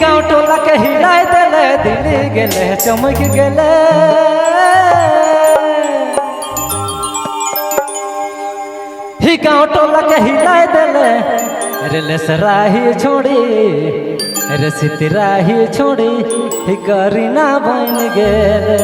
गाँव टोला के हिलाई देले दिल्ली गेले चमक गेले ही गाँव टोला के हिलाई देले रे लेसराही छोड़ी रे सितराही छोड़ी ही करीना बन गेले।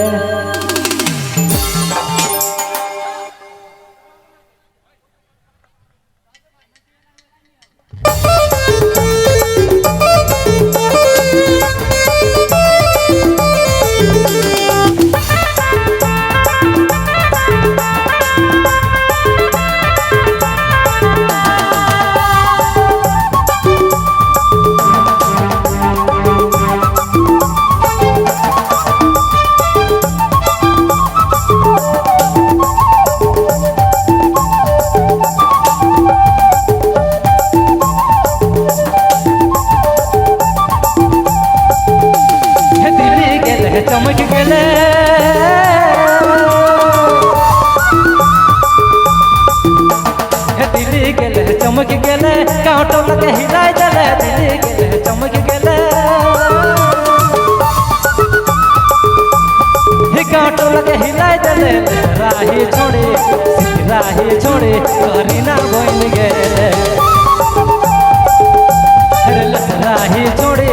दिल्ली गेले चमक गेले दिल्ली गेले चमक गेले गाँव टोला के हिलाई देले दिल्ली गेले चमक गेले गाँव टोला के हिलाई देले राही छोड़ी राही छोड़ी करीना बन गेले राही छोड़ी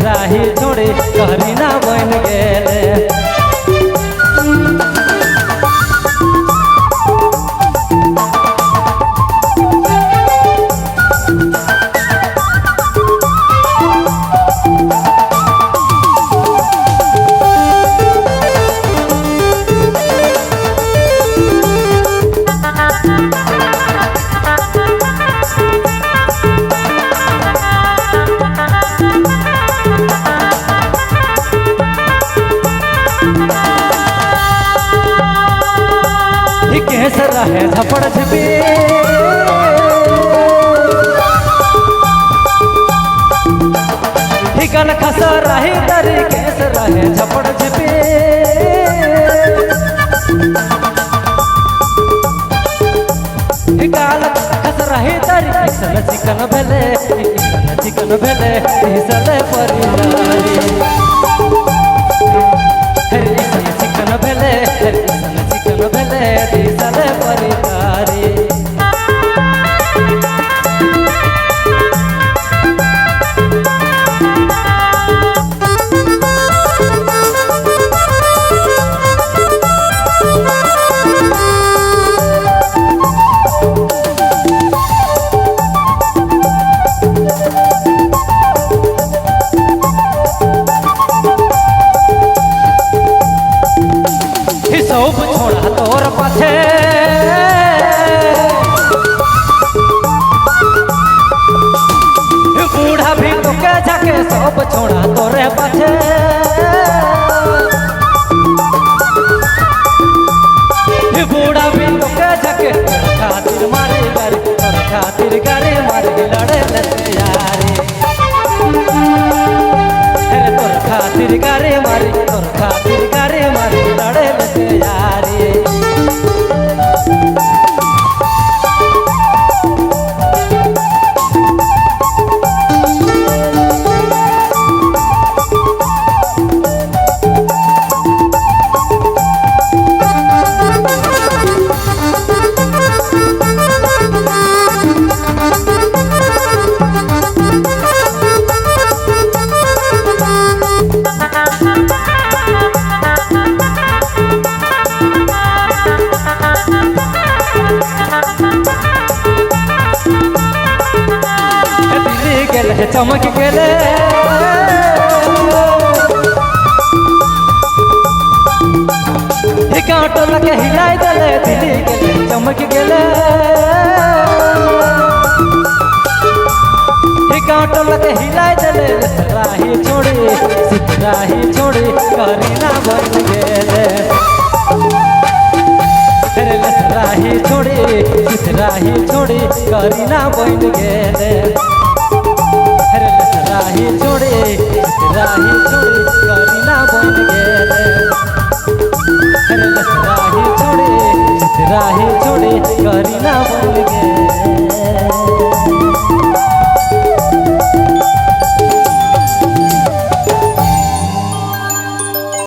राही छोड़ी करीना बन गेले। केस रहे झपड़ झपी गल खस रही दरी केस रहे झपड़ झपी गाल खस रही दरी सन चिकन भेले सन चिकन भेले सले परी सन चिकन भेले सन चिकन भेले सले परितारी। सब छोड़ा तोर पाछे बूढ़ा भी तोके झके सब छोड़ा तोरे पाछे बूढ़ा भी तोके झके तोर खातिर मारे गारी तोर खातिर गारी मारे लड़े ले यारी तोर खातिर गारी मारी तोर खातिर गारी मारी लड़े ले यारी। दिल्ली गेले चमक गेले गाँव टोला के हिलाई देले दिल्ली गेले चमक गेले गाँव टोला के हिलाई देले राही छोड़ी राही छोड़ी करीना बन गेले राही छोड़ी राही छोड़ी करीना बन गेले राही छोड़ी